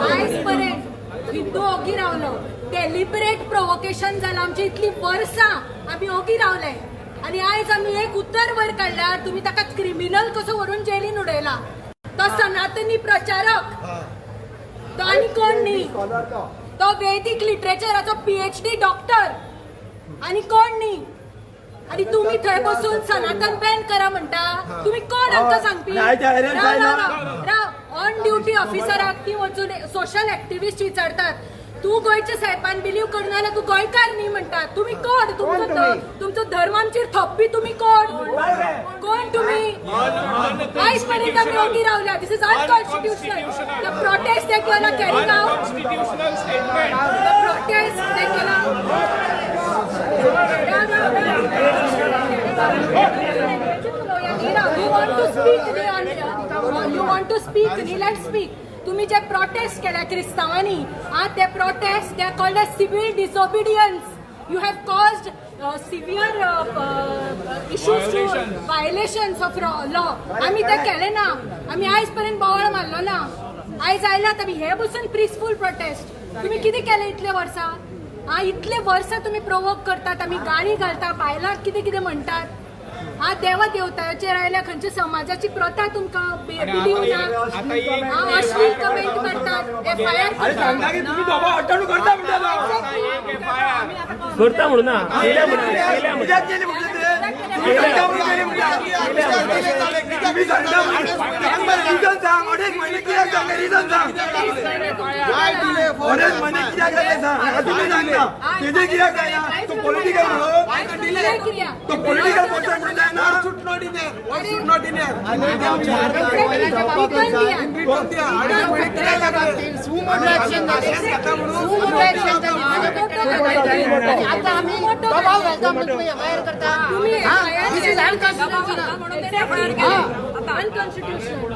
आयज पर्यंत हिंदू ओगी रावलो. डेलिबरेट प्रोवोकेशन जालां. आमची इतली वर्सां आमी ओगी रावले आनी आयज आमी एक उतर वयर काडल्यार तुमी ताका क्रिमिनल कसो व्हरून जेलीन उडयला. तो सनातनी प्रचारक, तो आनी कोण न्ही, तो वैदिक लिटरेचराचो PhD doctor आनी कोण न्ही. आनी तुमी थंय बसून सनातन बॅन करा म्हणटा. तुमी कोण आमकां सांगपी? राव, ऑन ड्युटी ऑफिसराक ती वचून सोशल एक्टिविस्ट विचारतात, तूं गोंयच्या साहेबान बिलीव करना जाल्यार तूं गोंयकार न्ही म्हणटात. तुमी कोण? तुमचो धर्म आमचेर थोपपी तुमी कोण? कोण तुमी? आयज पर्यंत आमी ओगी रावल्या. This is unconstitutional. The protest that you are carrying out, the protest that you are You want to speak, you want to speak, let's speak. तुम्ही जे प्रोटेस्ट केल्या क्रिस्तांवांनी, ते protest they are called as civil disobedience. You have caused severe issues to violations of law. आमी ते केले ना. आमी आयज पर्यंत बोवाळ मारलो ना. आयज आयल्यात आमी हे बसून पिसफूल प्रोटेस्ट. तुमी कितें केलें इतले वर्सां? इतले वर्सां तुमी प्रोवोक करतात, आमी गाळी घालता, बायलांक कितें कितें म्हणटात. देवा देवताचेर आयल्या खंयच्या समाजाची प्रथा तुमकां बिलीव ना. अश्लील कमेंट करतात, FIR करता म्हणून ना.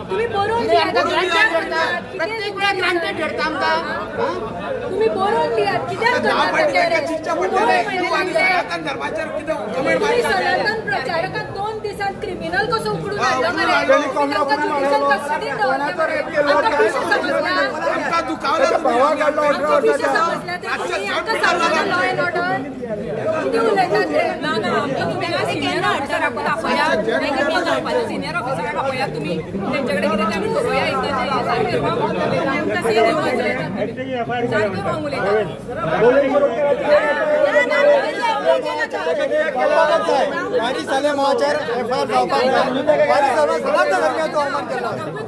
तुम्ही बरोवन तुम्ही बरोवन दियात. कित्याक सनातन प्रचारकाक 2 दिसांत क्रिमिनल कसो उकडून हाडलो मरे? लॉ एंड ऑर्डर कितें उलयतात रे? ना ना, आमकां तुमी सिनियर ऑफिसराकूच आपयात, सिनियर ऑफिसराक आपयात तुमी, तेंचे कडेन कितें तें आमी ठरोवया. एकदां सारकें रॉंग उलयतात, सारकें रॉंग उलयतात.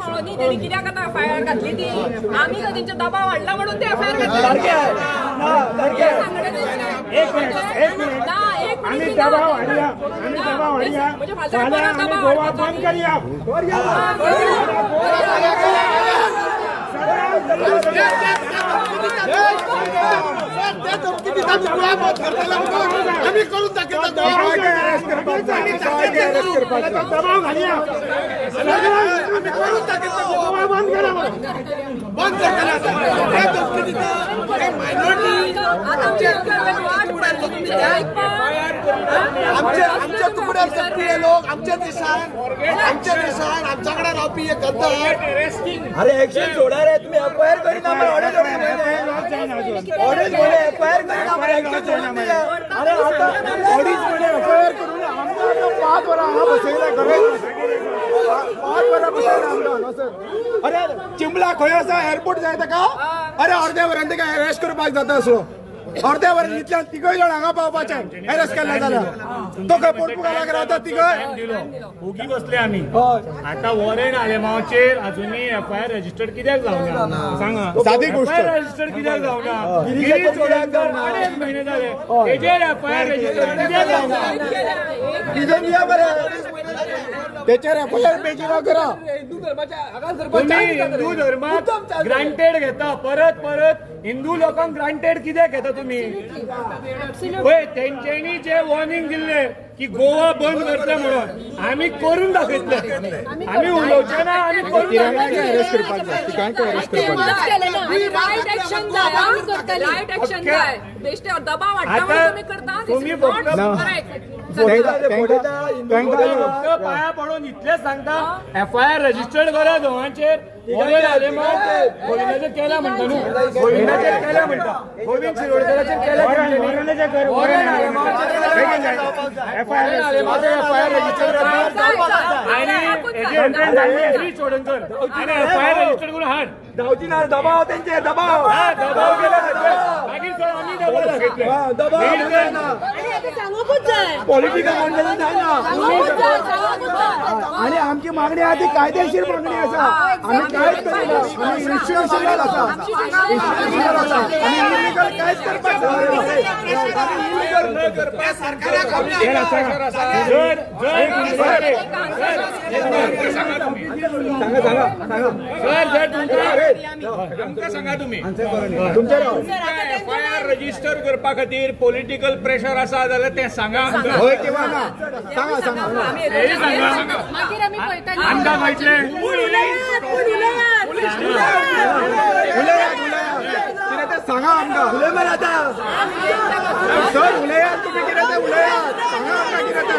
कळो न्ही तेणी कित्याक आतां FIR घातली ती. आमी खंय तेंचो दबाव हाडला म्हणून ते FIR घातली. आमी दबाव हाडया, आमी दबाव हाडया, फाल्यां आमी गोवा बंद करया. आमी करून दाखयता, दबाव घालया, आमी करून दाखयता. गोवा बंद करा, बंद करतले. आमच्या तुकड्यार सक्रिय लोक, आमच्या देशान, आमच्या देशान आमच्या कडेन रावपी हे गद्दार. अरे एक्शन सोडा रे, तुम्ही FIR करीना मरे. अडेच म्हयने FIR करीना मरे, एक्शन सोडून दिले. अरे आता 2.5 महिने FIR करून आमकां आतां 5 वरां हांगा बसयला, 5 वरां बसयला आमकां हांगासर. अरे चिंबला खंय आसा एअरपोर्ट जाय ताका? अरे अर्द्या वरान ताका अरेस्ट करपाक जाता असो. अर्द्या वरान इतल्यान तिगय जाण हांगा पावपाचे अरेस्ट केल्ले जाल्यार तो खंय पोर्तुगालाक रावता तिगय. ओगी बसले आमी. आतां वॉरंट आलेमांवचेर अजुनूय FIR registered कित्याक जावना सांगा? सादी गोष्ट. FIR registered कित्याक जावना? गिरीश चोडणकर 2.5 महिने जाले, तेजेर FIR registered कित्याक जावना? रिजन दिया बरें, तेचेर FIR बेगीन करा. तुम्ही हिंदू धर्मात ग्रांटेड घेता, परत परत हिंदू लोकांक ग्रांटेड कित्याक घेता तुमी? पळय तेंच्यांनी जे वॉर्निंग दिल्लें की गोवा बंद करता म्हणून, आमी करून दाखयतले. आमी उलोवचे ना, आमी करून तुम्ही फक्त पाया पडून इतलेच सांगता, FIR registered करा दोगांचेर, वॉरेंट आलेमाव गोविंदाचेर केला म्हणटा न्हू, गोविंदाचेर केला म्हणटा, गोविंद शिरोडकराचेर केला. वॉरेंट आलेमाव एफआयआर रजिस्टर आणि चोडणकर आणि एफआयआर रजिस्टर करून हाड. धांवची ना, दबाव तेंचेर, दबाव दबाव केला. मागीर आमी दबाव दाखयतले, दबाव सांगूकूच जाय, पॉलिटिकल कॉन्फरन्स जायना. आनी आमची मागणी आहा ती कायदेशीर मागणी आसा. आमी कांयच करिना, आमी इन्स्टिट्युशनल आसा, इन्स्टिट्युशनल आसा. आमी इलिगल कांयच करपाक शकना. सांगा सांगा सांगा सर, जर तुमकां सांगा तुमी एफआयआर रजिस्टर करपा खातीर पॉलिटिकल प्रेशर आसा जाल्यार तें सांगा. हय किंवा ना, सांगा सांगा. मागीर आमी पळयता. आमकां कळटलें. उलयात उलयात कितें तें सांगा आमकां. उलय मरे आतां सर, उलयात तुमी कितें तें उलयात, सांगा आमकां कितें तें.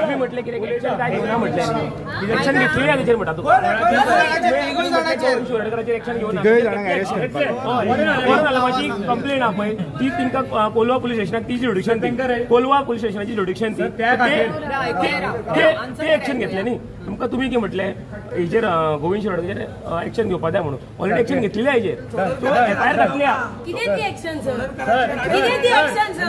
आमी म्हटलें कितें एक्शन काय घेवना म्हटलें, एक्शन घेतली ना तेचेर म्हणटा तुका शिरोडकराचेर एक्शन घेवना. वॉरेंट कंप्लेन आहा पळय ती तांकां कोलवा पुलीस स्टेशनाक ती जुडिक्शन ती, कोलवा पुलीस स्टेशनाची जुडिक्शन ती, ते एक्शन घेतले न्ही. तुमकां तुमी कितें म्हटलें हेजेर गोविंद शिरोडकराचेर एक्शन घेवपा जाय म्हणून, ऑलरेडी एक्शन घेतलेली हेजेर, सो एफआयआर घातल्या. कितें ती एक्शन सर, कितें ती एक्शन सर?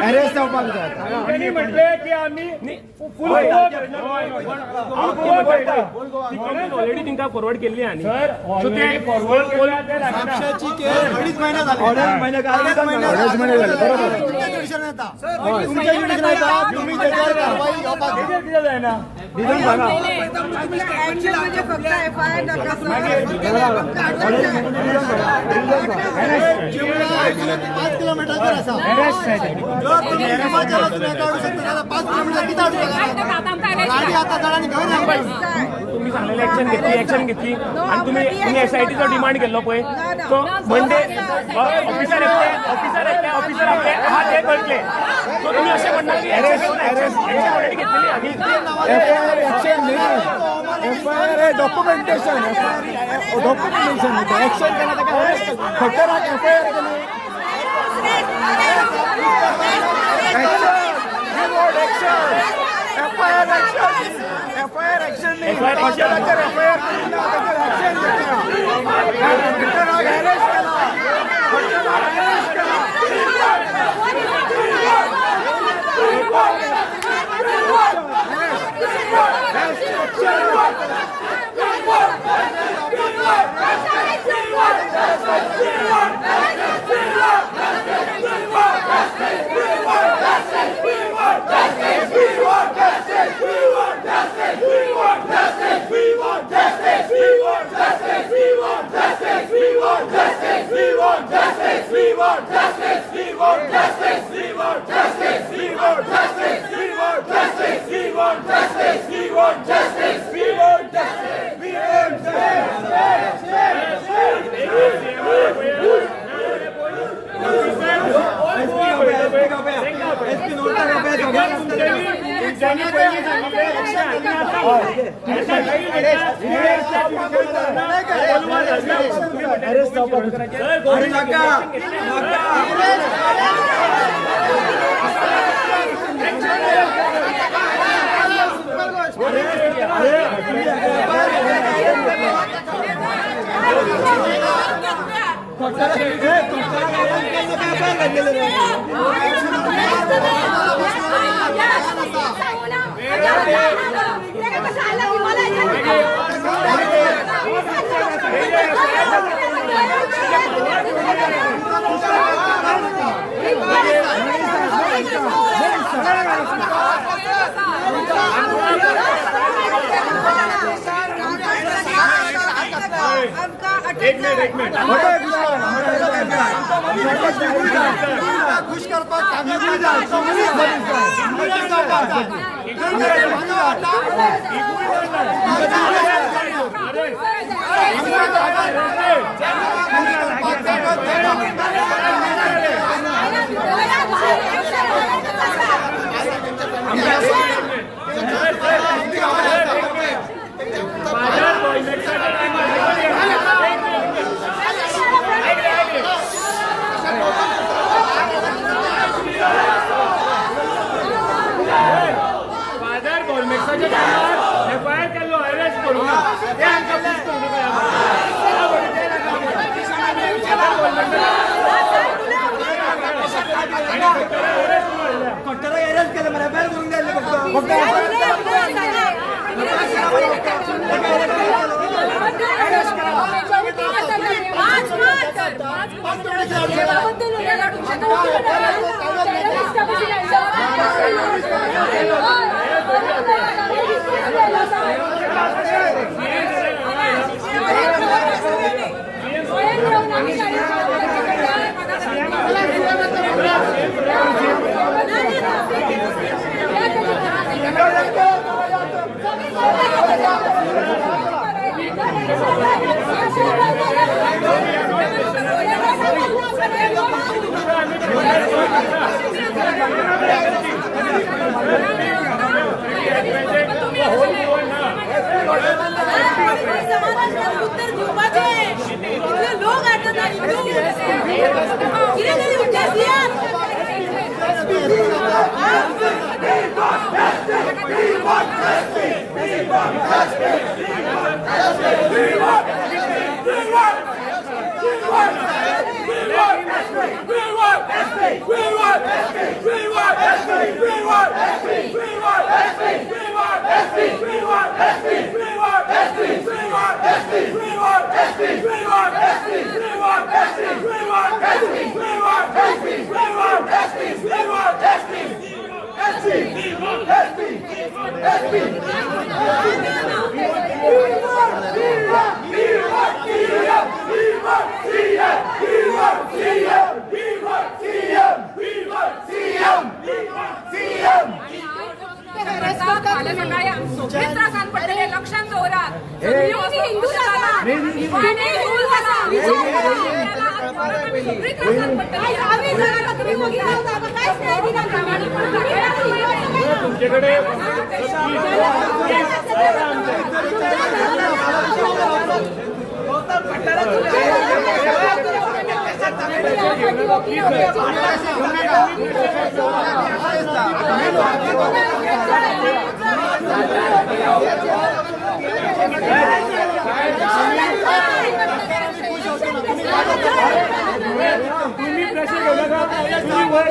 अरेस्ट जावपाक जाय. त्यांनी म्हटले की आमी फुल ऑलरेडी तांकां फॉरवर्ड केल्ली आनी सो ते फॉरवर्ड अडीच महिने झाले, अडीच महिने झाले, बरोबर. तुमच्या जुडिशन येता, तुमच्या जुडिशन येता, तुम्ही त्याच्यावर कारवाई घेवपाक कितें जायना. पाच किलोमीटरचेर आसा, जर तुमी हिमाचल वचून काडू शकता जाल्यार 5 किलोमीटर कितें हाडूं शकता? गाडी आतां जाणांनी घेवन तुमी सांगलेलें एक्शन घेतली, एक्शन घेतली आनी तुमी एसआयटीचो डिमांड केल्लो पळय, तो मंडे ऑफिसर येतले, ऑफिसर येतले, ऑफिसर आपले आहा ते कळटले. सो तुमी अशें म्हणटा की एक्शन ऑलरेडी घेतलेली आनी एफआयआर एक्शन न्ही, FIR documentation, FIR documentation action केला ताका अरेस्ट, खटराक एफआयआर केली. Action, we want action. FIR action, FIR action न्ही, खटराचेर एफआयआर केली ना, ताचेर एक्शन घेतला, खटराक अरेस्ट केला, खटराक अरेस्ट केला. आमच्या एक मिनिट एक मिनिट खुश करपाक फादर बॉलमेक्साच्या टायमार एफआयआर केल्लो अरेस्ट करूं ना ते आमकां खूश करूं नका. कट्टराक अरेस्ट केलें मरे एफआयआर करूंक जाय फक्त उत्तर दिवपाचें इतले लोक हाडटात कितें तरी लक्षात दवरा तुमच्याकडे तुम्ही प्रेशर घेऊ नका. तुम्ही वर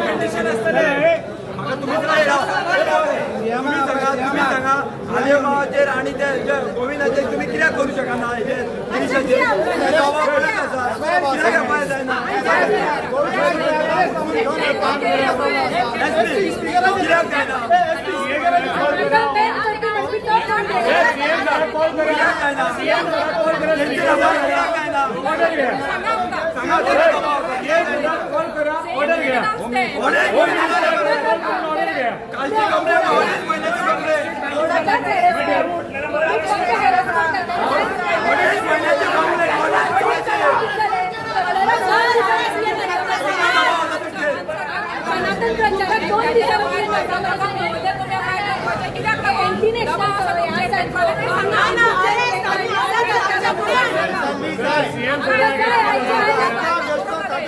कंडिशन आसतलें तुम्ही सांगा आले मावाचेर आनी ते गोविंदाचेर तुम्ही कित्याक करूं शकना हेजेर पुलिसाचेर कित्याक एफआयआर जायना कित्याक जायना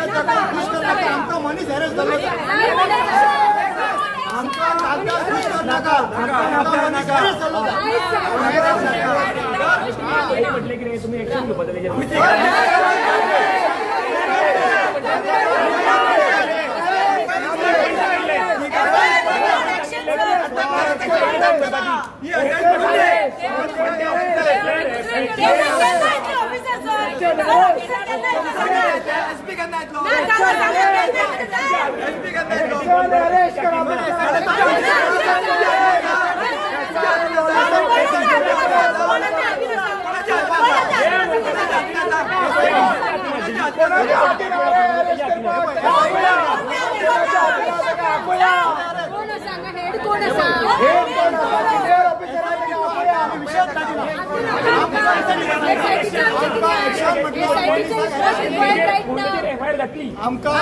आमकां मनीस हॅरेस जाल्लो आमकां कागदार खूश करनाका मनीस हॅरेस जाल्लो. म्हटलें कितें तुमी एक्शन घेवपाक जाय. एसपी केन्ना येतलो? एसपी केन्ना येतलो? कोण आसा हांगा? हेड कोण आसा? एफआयआर घातली. आमकां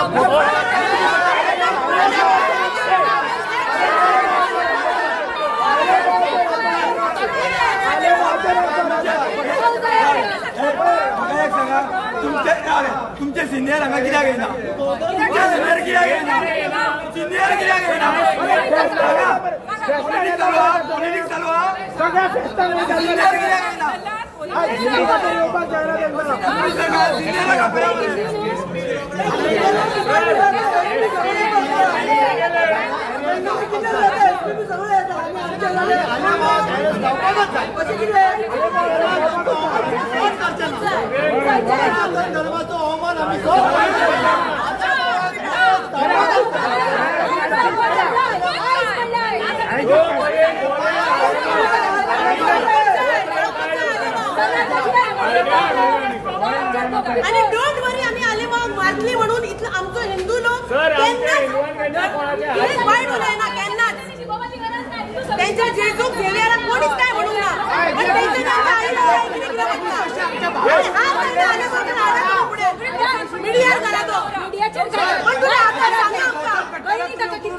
म्हाका एक सांगा, तुमचे सिनियर हांगा कित्याक येना? तुमचे सिनियर कित्याक येना? सिनियर कित्याक येना? पॉलिटिक्स चालू आहा, पॉलिटिक्स चालू आहा. सिनियर कित्याक येना? तुम्ही सांगा, सिनियराक आपया मरे. धर्माचो अवमान आमी आणि don't वरी, आमी आलेमाव मारली म्हणून इतलो आमचो हिंदू लोक केन्नाच वायट उलयना, केन्नाच त्यांच्या जेजूक झेवियराक कोणीच काय म्हणूंक ना, पण तेंच्या तांच्या आईला कितें कितें म्हणटा. आणि हा तांच्या आलेमावाक हाडा फुडें मिडियार घाला तो, पण तुला आतां सांगा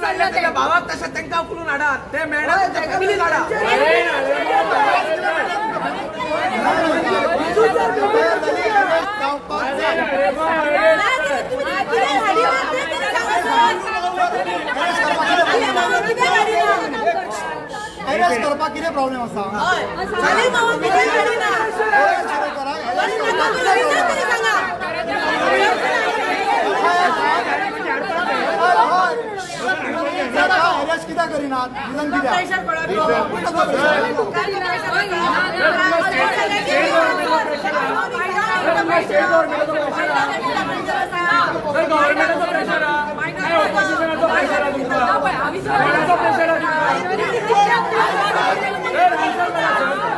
आमकां भावाक तशें तांकां उखलून हाडात, ते मेळना तुमच्या फॅमिलीक हाडा. अरेस्ट करपाक कितें प्रॉब्लेम आसा? अरेस्ट कित्याक करिनात? रिजन कित्याक? सर गव्हर्नमेंटाचो प्रेशर आहा, काय ऑपोजिशनाचो प्रेशर आहा तुमकां? कोणाचो प्रेशर आहा तुमकां? सर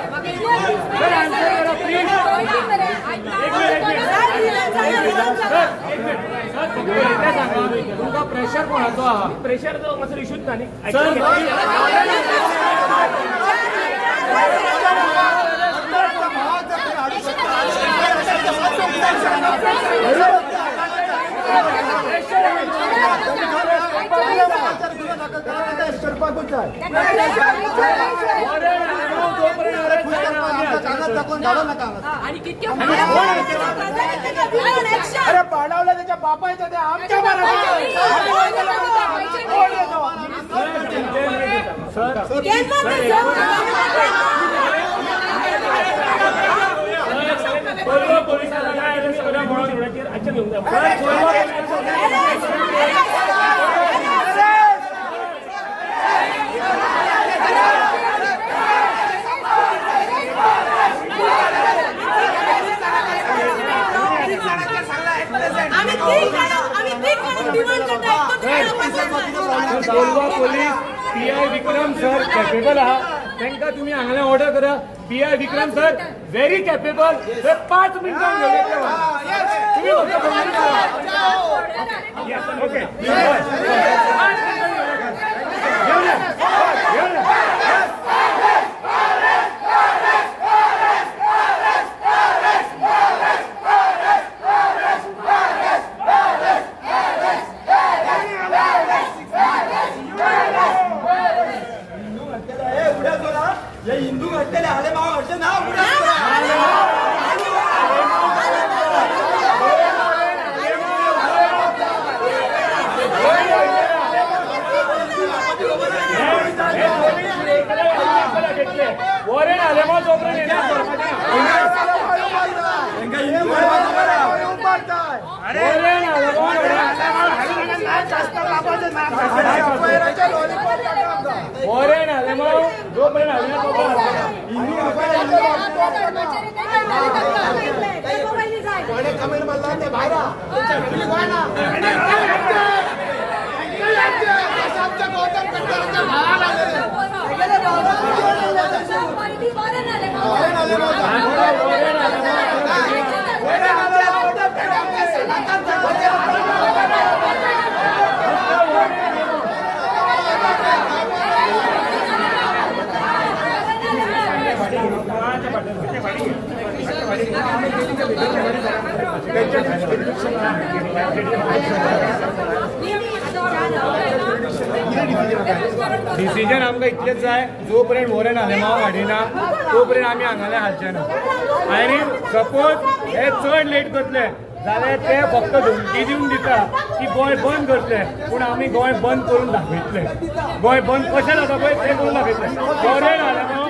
आन्सर करा, सर आन्सर करा प्लीज. एक मिनिट, एक मिनिट सर, एक मिनिट सर, फक्त इतलें सांगा तुमकां प्रेशर कोणाचो आहा? प्रेशर तो मातसो इशूच ना न्ही. सर अरे पाडावला त्याच्या बापायचं ते आमच्या Colva police PI Vikram sir capable आहा, तांकां तुमी हांगल्यान ऑर्डर करा. PI Vikram sir very capable, 5 मिनटां घेवन येतले. तुमी फक्त फोन करा. ओके, घेवन या, घेवन या. हिंदू घडलेले आले मावा घडले ना. वॉरेंट आलेमाव जोपर्यंत येना वॉरेंट आलेमाव जोपर्यंत आलेमाव. कोणे कमेंट मारला ते भायर गोंयना आमच्या गौतम कट्टराच्या भावाक आलेले डिसिजन आमकां इतलेंच जाय, जो पर्यंत वॉरंट आलेमांव हाडिना तो पर्यंत आमी हांगाले हालचे ना. आनी सपोज हे चड लेट करतले जाल्यार ते फक्त धमकी दिवन दिता की गोंय बंद करतले, पूण आमी गोंय बंद करून दाखयतले. गोंय बंद कशें जाता पळय तें करून दाखयतले. वॉरंट आलेमांव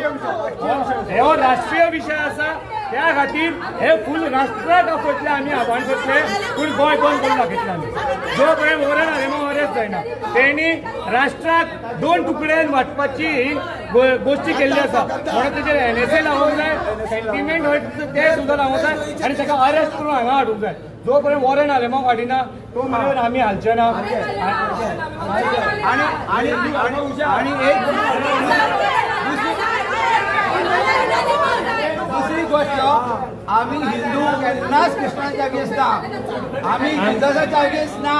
हो राष्ट्रीय विशय आसा, त्या खातीर हे फूल राष्ट्राक आपयतले, आमी आव्हान करतले, पूण गोंय बंद करून दाखयतले आमी. जो पर्यंत वॉरंट आलेमांव अरेस्ट जायना तेणी राष्ट्राक दोन तुकड्यान वांटपाची गोश्टी केल्ली आसा. म्हणून तेजेर एनएसए लावूंक जाय, सेंटिमेंट ते सुद्दां लावूंक जाय आनी ताका अरेस्ट करून हांगा हाडूंक जाय. जो पर्यंत वॉरंट आलेमांव हाडिना तो मेरेन आमी हालचे ना. आणि एक दुसरी गोष्ट, आम्ही हिंदू केन्नाच क्रिस्तांच्या अगेन्स्ट ना, आम्ही जिजसाच्या अगेन्स्ट ना.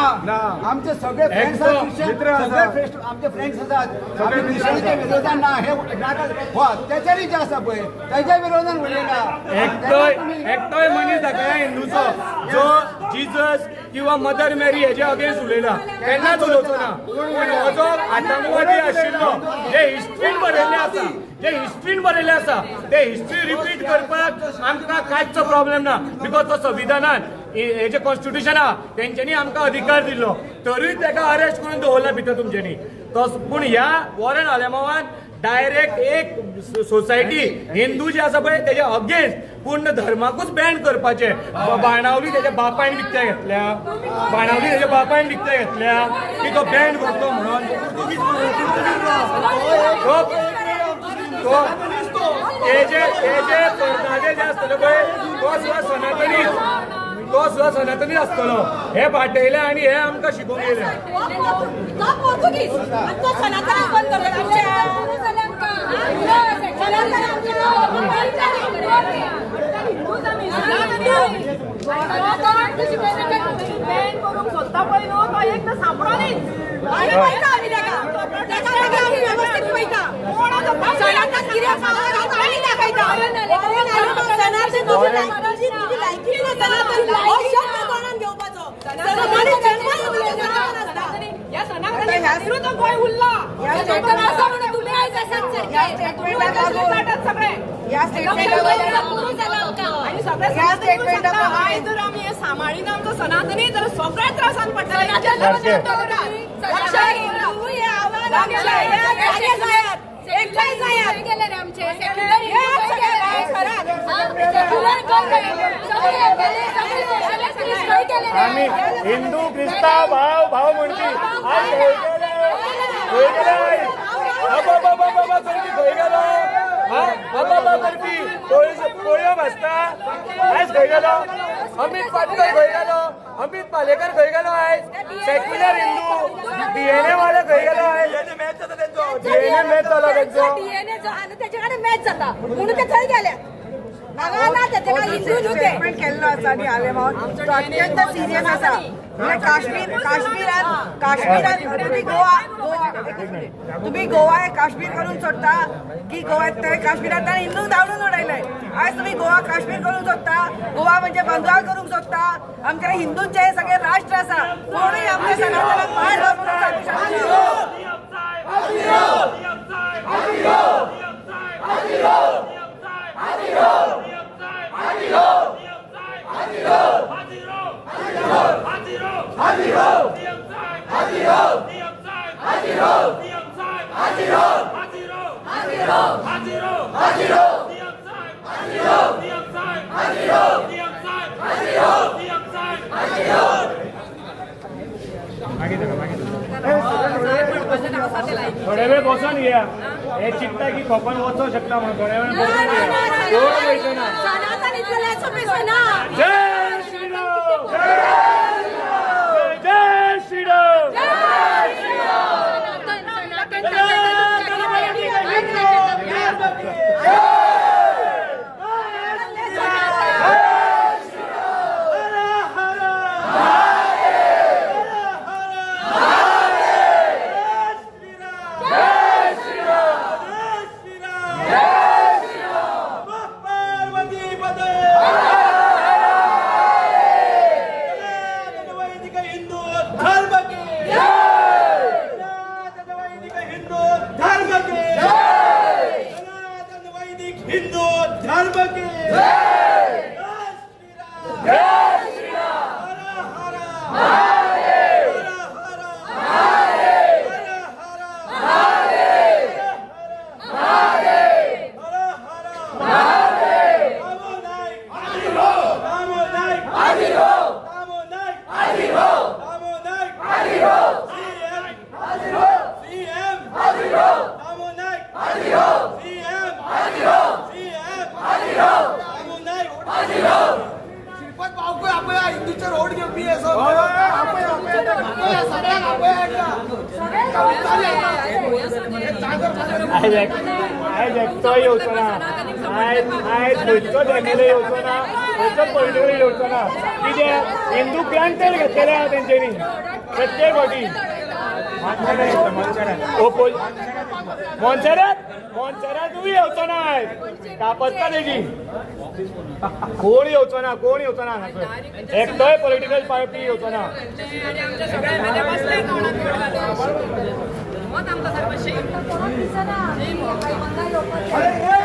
आमचे सगळे फ्रेंड्स सगळे आमचे फ्रेंड्स आसात, आमी क्रिस्तांच्या विरोधान ना. हे हो अत्याचारी जे आसा पळय तेच्या विरोधान उलयना. एकटोय मनीस दाखयला हिंदूचो जो जिजस किंवा मदर मेरी हेजे अगेन्स्ट उलयला, केन्नाच उलोवचो ना. पूण हो जो आतंकवादी आशिल्लो, जे हिस्ट्रीन बरयल्लें आसा, जे हिस्ट्रीन बरयल्लें आसा ते हिस्ट्री रिपीट करपाक आमकां कांयच प्रॉब्लेम ना, because तो संविधानान हे जे कॉन्स्टिट्युशन आहा तेंच्यांनी आमकां अधिकार दिल्लो, तरूय ताका अरेस्ट करून दवरला भितर तुमच्यांनी. तो पूण ह्या वॉरंट आलेमांवान डायरेक्ट एक सोसायटी हिंदू जे आसा पळय तेजे अगेन्स्ट पूर्ण धर्माकूच बॅन करपाचें. बाणावली तेच्या बापायन विकत्या घेतल्या, बाणावली तेच्या बापायन विकत्या घेतल्या की तो बॅन करतलो म्हणून. तेजे तेजे तरणाटे जे आसतले पळय तो सुद्दां सनातनी, तो सुद्दां सनातनी आसतलो. हे बाटयले आनी हे आमकां शिकोवंक येयले. सांबाळिना आमचो सनातनी तर सगळ्या त्रासान पडटले. आमी हिंदू क्रिस्तांव भाव भाव म्हणटी आज खंय गेले बाबा बाबा बाबा करपी खंय गेलो, बाबा बाबा करपी पोळयो भाजता आयज खंय गेलो, अमित पाटकर खंय गेलो, अमित पालेकर खंय गेलो आयज, सेक्युलर हिंदू डीएनए वाले खंय गेलो आयज, डीएनए मॅच जालो तेंचो, डीएनए जो आहा तेचे कडेन मॅच जाता म्हणून ते थंय गेले. स्टेटमेंट केल्लो आसा न्ही आलेमांव तो अत्यंत सिरियस आसा. म्हणजे काश्मीर काश्मीरान काश्मीरान तुमी गोवा गोवा तुमी गोवा हे काश्मीर करूंक सोदता की गोवा ते काश्मीरांतल्यान हिंदूंक धांवडून उडयले. आयज तुमी गोवा काश्मीर करूंक सोदता, गोवा म्हणजे बंगाल करूंक सोदता. आमच्या हिंदूंचे हे सगळे राष्ट्र आसा, कोणूय आमच्या सनातनाक पांय म्हणून सांगूंक शकना. थोडे वेळ बसून घेया, हे चिंता की खोपन वचोंक शकता म्हणून थोडे वेळ बसून घेया. सनातन इतलें सोंपें ना. जय जय श्रीराम. आयज एकटो येवचो ना, आयज खंयचोच एमएलए येवचो ना, खंयचोच पॉलिटिकल येवचो ना. कित्याक हिंदू ग्रांटेड घेतलेले आहा तेंच्यांनी प्रत्येक फावटी. मोन्सेरात मोन्सेरातूय येवचो ना आयज, कापत्ता तेजी. कोण येवचो ना, कोण येवचो ना, एकटोय पॉलिटिकल पार्टी येवचो ना. आमकां सारको शेम. अरे